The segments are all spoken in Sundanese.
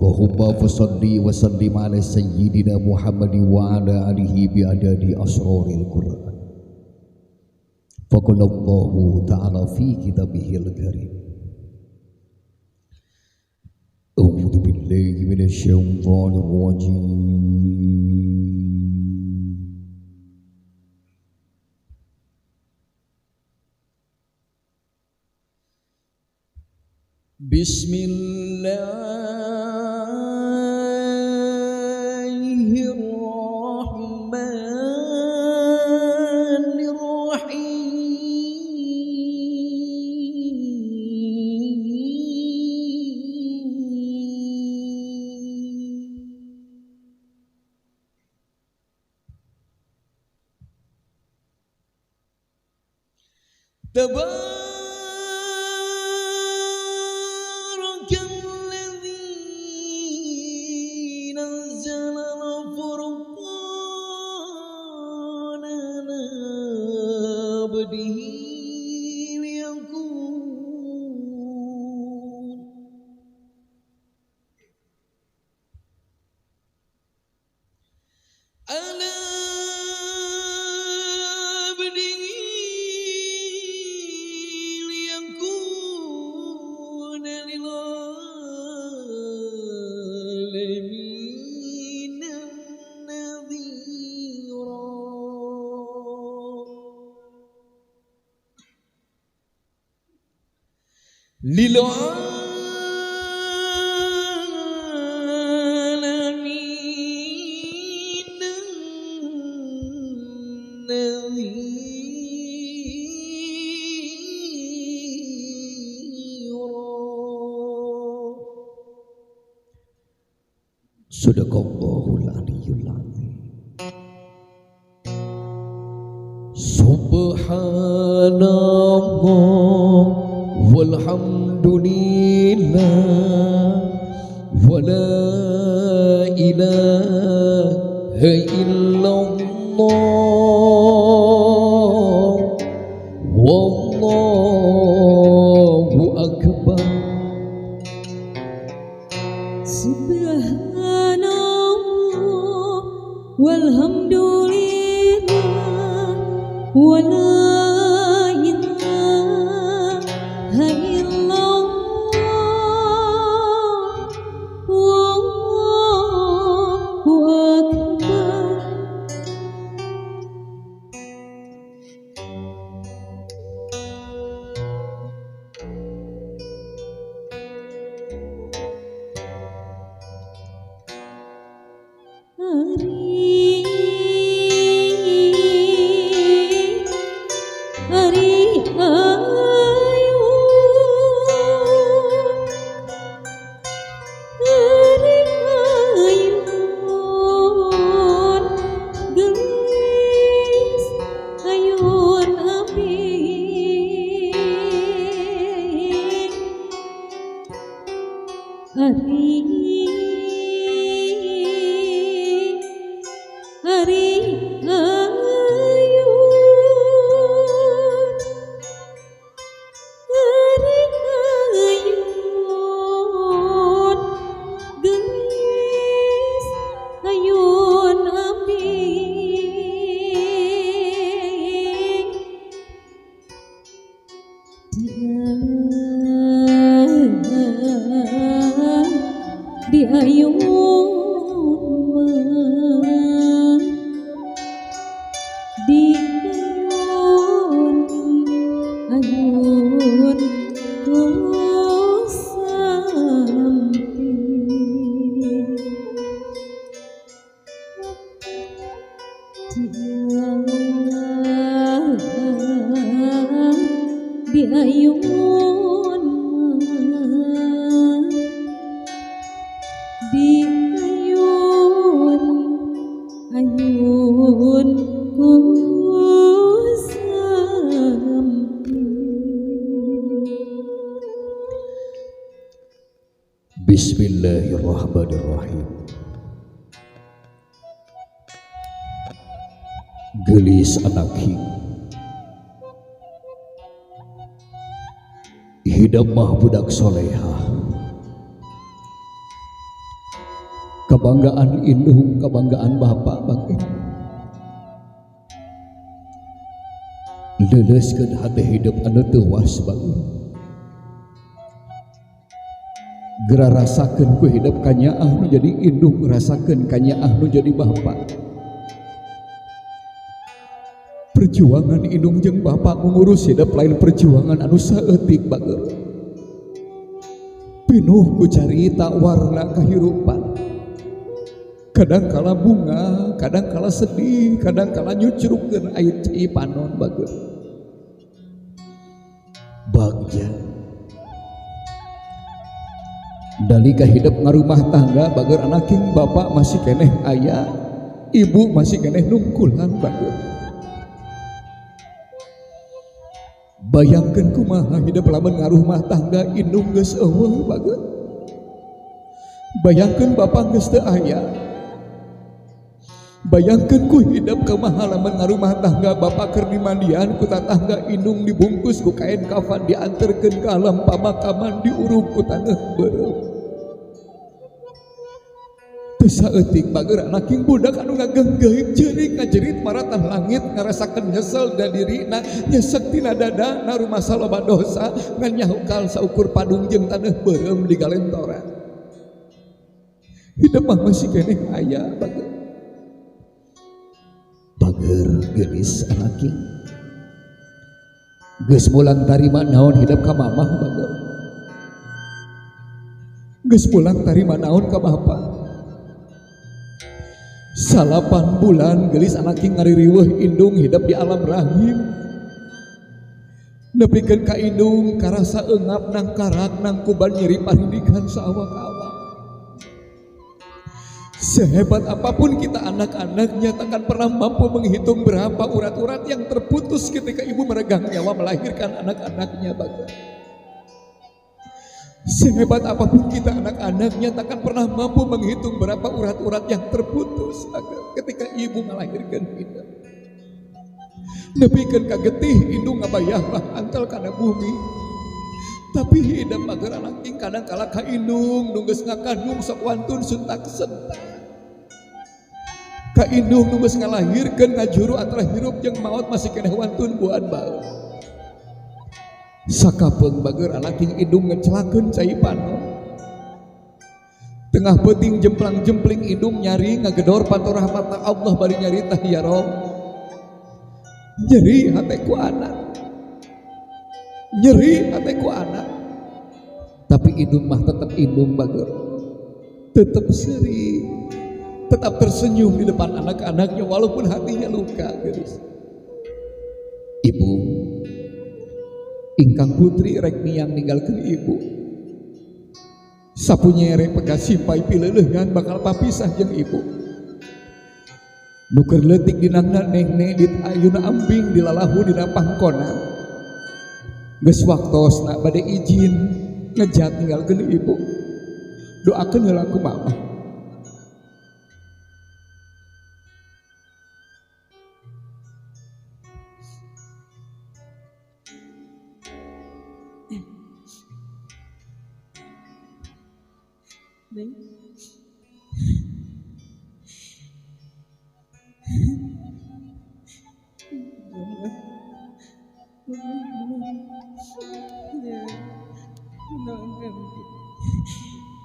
Allahumma fasalli wa sallim ala sayyidina Muhammad wa ala alihi bi adadi asraril Quran. Faqala Allahu ta'ala fi kitabihil karim. A'udzu billahi minasy syaithanir rajim. Bismillahirrahmanirrahim. Lil'alamin nadhira. Sadaqallahul aliyyul azim. Subhanallah walhamdulillah wa la ilaha illallah wallahu akbar. Subhanallah walhamdulillah wa la ilaha illallah wallahu akbar. Ari ayu, ari ayun, gelis ayun api. Ari ari ayun, ari ayun, gelis ayun api. Di ayun mah, di ayun ayun ku sampi. Di ayun mah, di ayun ayun ku sampi. Bismillahirrahmanirrahim. Gelis anak hing, hidap mah budak soleha. Kebanggaan indung, kebanggaan bapak bangkit. Leuleuskeun hate hidup anu teu was bagus. Gera rasakeun ku hidup kanyaah nu jadi indung, rasakeun kanyaah nu jadi bapak. Perjuangan indung jeung bapak mengurus hidup lain perjuangan anu saeutik bager. Pinuh ku carita warna kahirupan. Kadang kala bunga, kadang kala sedih, kadang kala nyucrukkeun air cai panon bager. Bagja dalika hidup ngarumah tangga bager anaking bapak masih keneh aya, ibu masih keneh nungkulan bager. Bayangkeun kumaha hidup lamun ngarumah tangga indung geus eueuh bager. Bayangkeun bapak geus teu aya. Bayangkeun ku hidup kumaha lamun ngarumah tangga bapak keur dimandian ku tatangga indung dibungkus ku kain kafan dianterkeun ka alam pamakaman diuruk ku taneuh beureum. Teu saeutik bager anaking budak anu ngagenggeung ceurik ngajerit maratan langit ngarasakeun nyesel da dirina nyesek tina dadana rumasa loba dosa ngan nyahukal saukur padung jeung taneuh beureum di galentoran. Hidup mah masih keneh aya bager. Bager geulis anaking geus mulang tarima naon hidup ka mamah bager. Geus mulang tarima naon ka bapak. 8 bulan geulis anaking ngaririweuh indung hidup di alam rahim. Nepikeun ka indung karasa eungap nang karak nang kuban nyeri parindikan saawak-awak. Sehebat apapun kita anak-anaknya takkan pernah mampu menghitung berapa urat-urat yang terputus ketika ibu meregang nyawa melahirkan anak-anaknya bager. Sehebat apapun kita anak-anaknya takkan pernah mampu menghitung berapa urat-urat yang terputus bager ketika ibu melahirkan kita. Nepikeun ka getih indung ngabayah bah antel kana bumi. Tapi hidup bager anaking kadang kala ka indung nu geus ngakandung sok wantun suntak sentak. Ka indung nu geus ngalahirkeun ngajuru antara hirup jeung maot masih keneh wantun buan baeun. Sakapeung bager anaking indung ngecelakeun cai panon. Tengah peuting jemplang-jempling indung nyari ngagedor panto rahmat Allah bari nyarita ya Rob. Nyeri hateku anak. Nyeri hateku anak. Tapi indung mah tetap indung bager. Tetap seri, tetap tersenyum di depan anak-anaknya walaupun hatinya luka, guys. Ibu ingkang putri rek miang ninggalkeun ibu. Sapu nyere pegat simpai pileuleuhan bakal papisah jeung ibu. Nu keur leutik dinangna neng-neng di ayuna ambing dilalahu dina pangkona. Geus waktosna bade izin ngejat ninggalkeun ibu. Doakeun heula ku mama. Neng.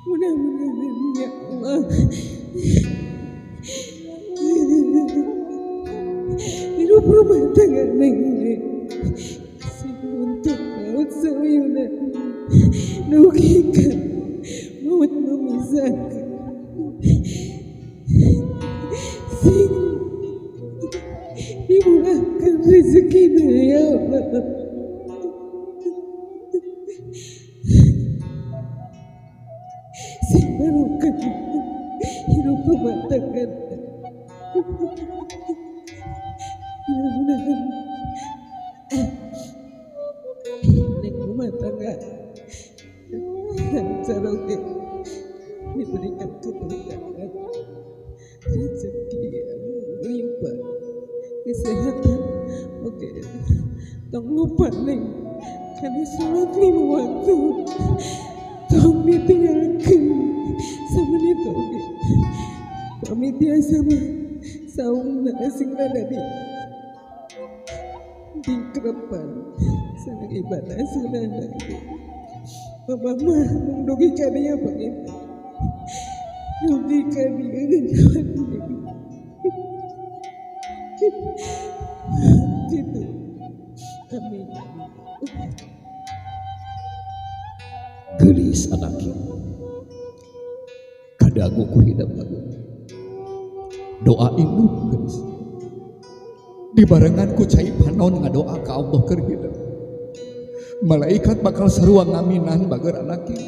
Mudah-mudahan ya Allah hidup rumah tangga neng sing untuk maut sayuna nugikan maut memisahkan sing dimurahkan rezeki ya Allah. Sing barokah hidup rumah tangga. Mudah-mudahan neng rumah tangga lancar oke, diberikan keberkahan, rezeki yang melimpah, kesehatan. Oke, tong lupa neng karena sholat 5 waktu tong ditinggalkan sama. Gitu oge. Pamit tiasa mah saungna sing rada di dingkrepan sareng ibadah sunahna ge. Mama mah mung dugi ka dieu panginten. Dugi ka dieu ngejawan gitu. Amin. Geulis anaki. Kadago ku hidep bagus. Doa indung geulis. Dibarengan ku cai panon ngadoa ka Allah keur hidep. Malaikat bakal sarua ngaminan bager anaki.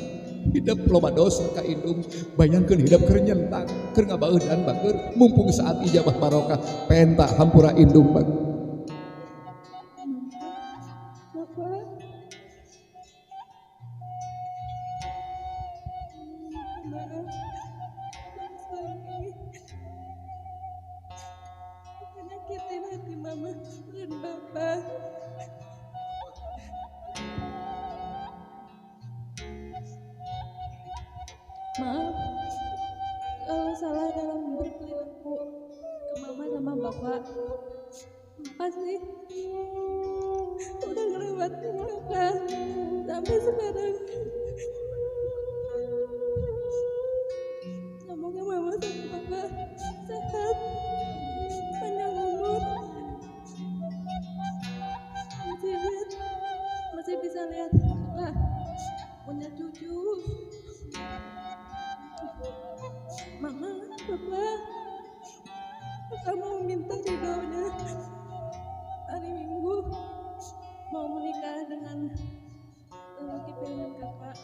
Hidep loba dosa ka indung, bayangkeun hidep keur nyentang, keur ngabaeudan bager, mumpung saat ijabah barokah, penta hampura indung bager. Bapak. Maaf. Menyakitin hati mama dan bapak. Maaf kalau salah dalam berperilaku ke mama sama bapak. Makasih udah ngelewatin kakak sampai sekarang. Semoga mama sama bapak sehat, panjang umur, masih lihat, masih bisa lihat kakak punya cucu. Mama, bapak, kakak mau minta ridhonya hari Minggu mau menikah dengan lelaki pilihan kakak.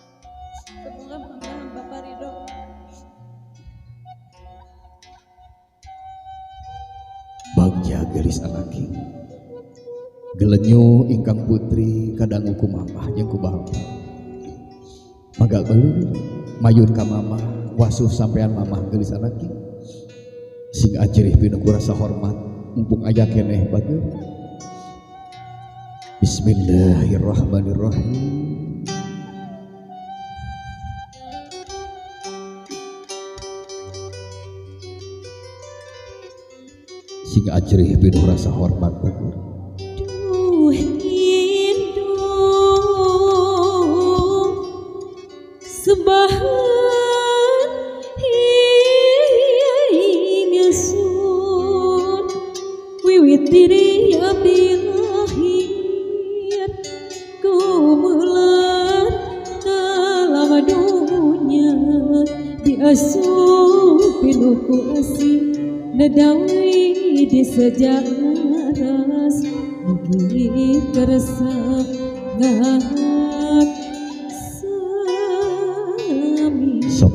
Semoga mama dan bapak ridho. Bagja geulis anaki. Gelenyo ingkang putri kadangu ku mamah jeung ku bapak. Maga beuleum mayun ka mamah, wasuh sampean mamah geulis anaki. Sing ajerih pinuh ku rasa hormat mumpung aya keneh bager. Bismillahirrahmanirrahim. Sing ajerih pinuh rasa hormat bager. Duh indung sembahan ingsun wiwit diri abdi lahir kumulan alam dunya diasup pinuh ku asih nedawi di sejaras mugi kersa ngak sami. Sok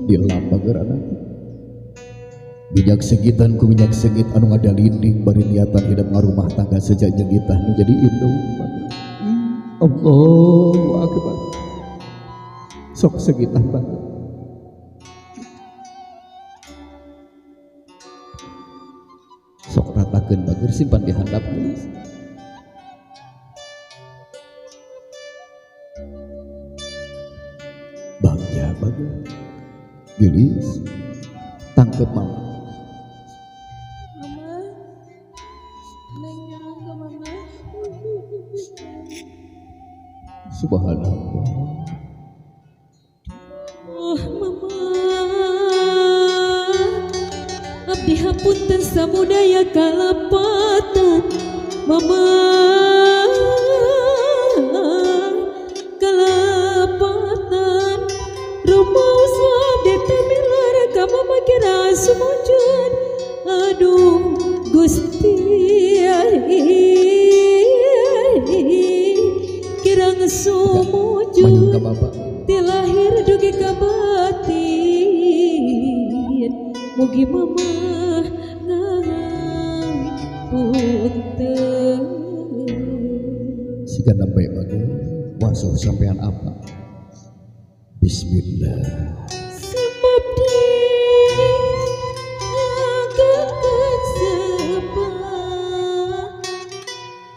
dilap bager anak. Minyak segitan ku minyak segit anu ngadalinding bari niatan hidup ngarumah tangga sejak nyegitan nu jadi indung bager. Allahu akbar. Sok segitan bager. Sok ratakeun bager simpan di handap geus. Bagja bager. Geulis tangkep mama. Mama, neng nyuruh ke mama. Subhanallah. Oh mama, abdi hapunten samudaya kalapatan. Mama kalapatan rumaos abdi teh milar ka mama kira sumujud. Aduh Gusti kirang sumujud tilahir dugi ka batin. Mugi mama ngapunten. Siga nembe bagi wasuh sampean apa? Bismillah. Sebab di ngagakeun sebab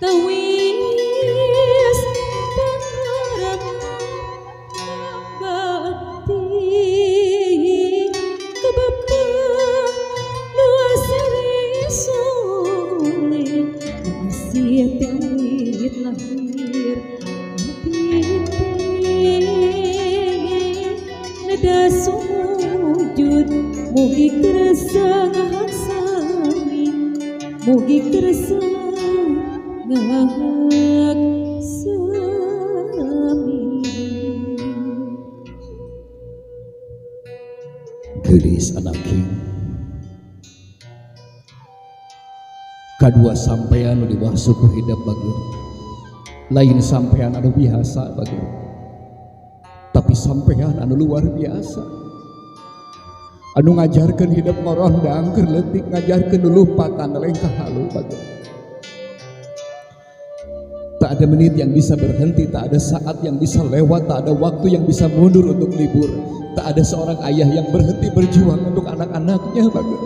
tawis pangarep bakti. sumujud mugi kersa ngahak sami mugi kersa ngahak sami. Geulis anak king kadua sampean nu diwasu ku hidep bager lain sampean anu biasa bager tapi sampean anu luar biasa anu ngajarkeun hidep ngorondang keur leutik ngajarkeun nu lumpatan lengkah halu bager. Tak ada menit yang bisa berhenti, tak ada saat yang bisa lewat, tak ada waktu yang bisa mundur untuk libur. Tak ada seorang ayah yang berhenti berjuang untuk anak-anaknya bager.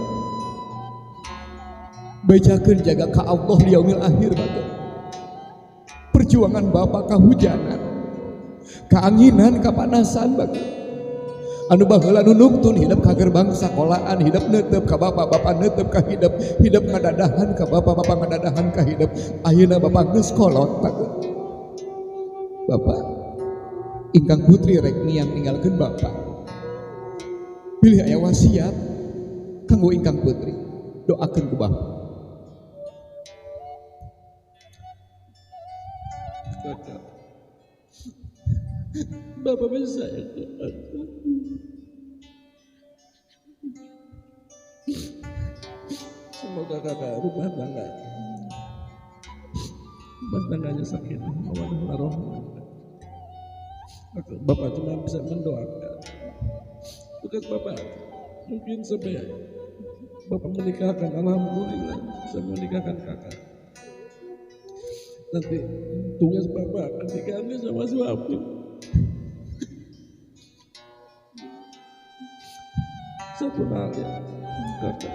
Bejakeun jaga ka Allah di yaumil akhir bager. Perjuangan bapak kahujanan, kaanginan, kapanasan bager. Anu baheula nu nungtun hidup ka gerbang sakolaan, hidup neuteup ka bapak, bapak neuteup ka hidup, hidup ngadadahan ka bapak, bapak ngadadahan ka hidup. Ayeuna bapak geus kolot bager. Bapak ingkang putri rek niang ninggalkeun bapak. Bilih aya wasiat kanggo ingkang putri, doakeun ku bapak. Kakak, bapak masih sayang kakak. Semoga kakak rumah tangganya sakinah mawaddah warahmah. Bapak cuma bisa mendoakan. Tugas bapak mungkin sampai bapak menikahkan, alhamdulillah bisa menikahkan kakak. Nanti tugas bapak akan diganti sama suami. Satu hal ya kakak,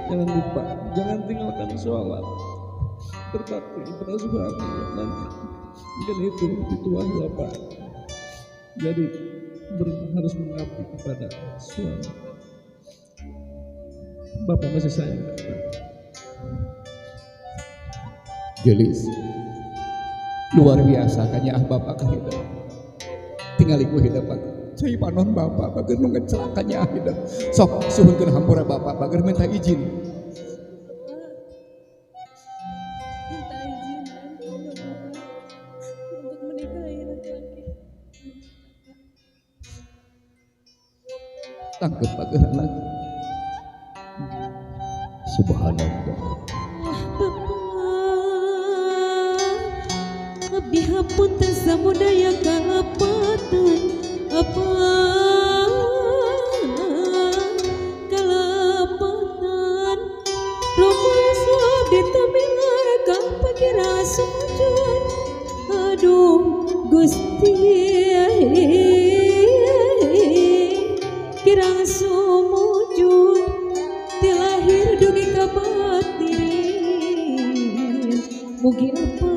jangan lupa, jangan tinggalkan sholat, berbakti kepada suami ya, nanti mungkin itu tua bapak. Jadi harus mengabdi kepada suami. Bapak masih sayang kakak. Gelis luar biasa kanya ah bapak ka hidup. Tingali ku hidup bapak. Cai panon bapak bager nu ngecelak kanya ah hidup. Sok suhunkeun hampura bapak bager minta izin. Minta izin kepada bapak untuk menikahi laki-laki. Tangkep bager anak. Subhanallah. Bapak abdi hapunten samudaya kalepatan apa kalepatan rumus abdi tamilar kapakira sujud aduh Gusti kirang sumujud tilahir dugi ka batin mugi apa